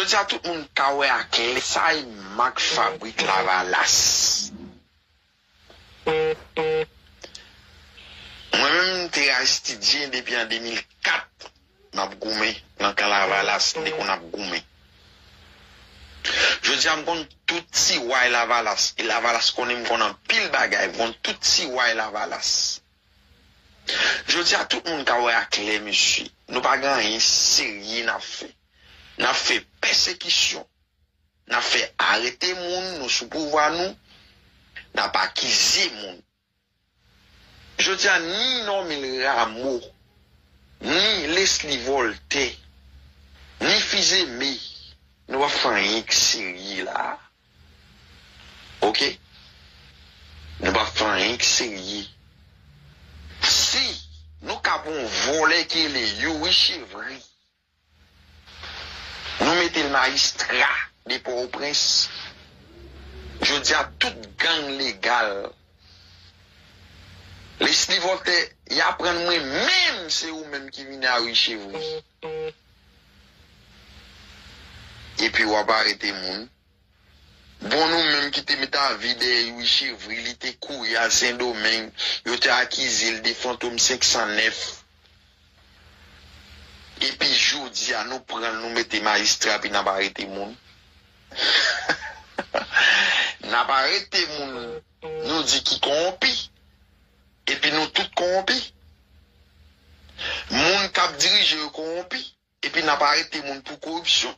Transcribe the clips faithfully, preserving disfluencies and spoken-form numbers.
Jodi a, tout moun ka wè aklè sa e mak fabrik Lavalas. Mwen menm, m te Aristidyen depi an de mil kat, m ap goumen nan kan Lavalas, m te konn ap goumen. Jodi a, m konn tout tiway Lavalas, e Lavalas konnen m konn anpil bagay, m konn tout tiway Lavalas. Jodi a, tout moun ka wè aklè, mesye, nou pa gen anyen serye n ap fè. N ap fè pèsekisyon. N ap fè arete moun, nou sou pouvwa nou, n ap akize moun. Jodi a, ni Normil Rameau, ni Leslie Voltaire, ni Fils-Aimé, nou pa fè anyen k serye la a. Oke? Nou pa fè anyen k serye. Si nou ka pran yon vòlè ki rele Youri Chevry, nou mete l majistra de Pòtoprens. Jodi a, tout gang legal. Leslie Voltaire, y aprann mwen menm se ou menm ki vini a Youri Chevry. Epi w ap arete moun. Bon, nou menm ki te met avi dèyè Youri Chevry, li te kouri al Sendomeng, yo te akize l de Fantom senk san nèf. Epi jodi a, nou pran l, nou mete majistra, epi n ap arete moun. N ap arete moun, nou di ki kowonpi. Epi nou tout kowonpi. Moun k ap dirije yo kowonpi. Epi n ap arete moun pou koripsyon.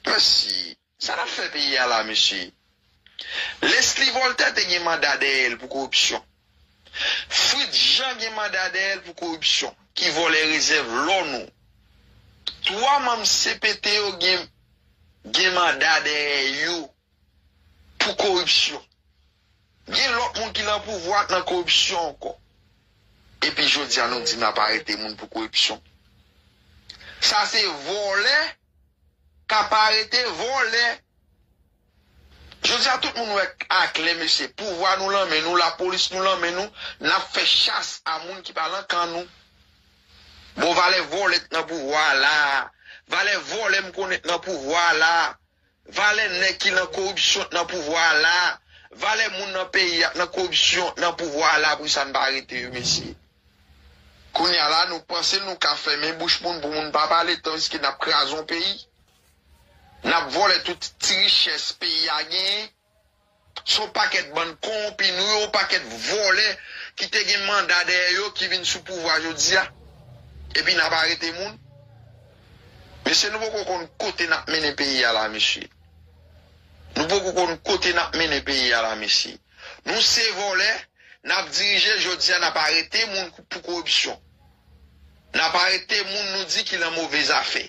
Mèsi. Sa n ap fè peyi a la, mesye? Leslie Voltaire te gen manda dèyè l pou koripsyon. Fritz Jean gen manda dèyè l pou koripsyon, ki vòlè rezèv lò nou. Twa manm C P T yo gen, gen manda dèyè yo pou koripsyon. Gen lòt moun ki nan pouvwa nan koripsyon ankò. Epi jodi a nou di n ap arete moun pou koripsyon. Sa se vòlè k ap arete vòlè. Jodi a tout moun wè aklè, mesye, pouvwa nou lan men nou, lapolis nou lan men nou, n ap fè chas a moun ki pa lan kan nou. Bon, valè vòlè k nan pouvwa a la, valè vòlè m konnen k nan pouvwa a la. Valè nèg ki nan koripsyon nan pouvwa a la. Valè moun nan peyi a nan koripsyon nan pouvwa a la, pou sa n pa arete yo, mesye. Kounye a la, nou panse nou ka fèmen bouch moun pou moun pa pale, tandiske n ap kraze yon peyi. N ap vòlè tout ti richès peyi a genyen. Se yon pakèt bann kowonpi nou yo, yon pakèt vòlè ki te gen manda dèyè yo ki vin sou pouvwa jodi a. Epi n ap arete moun. Mesye, nou poko konn kote n ap mennen peyi a la, mesye. Nou poko konn kote n ap mennen peyi a la, mesye. Nou se vòlè, n ap dirije, jodi a n ap arete moun pou koripsyon. N ap arete moun nou di ki lan move zafè.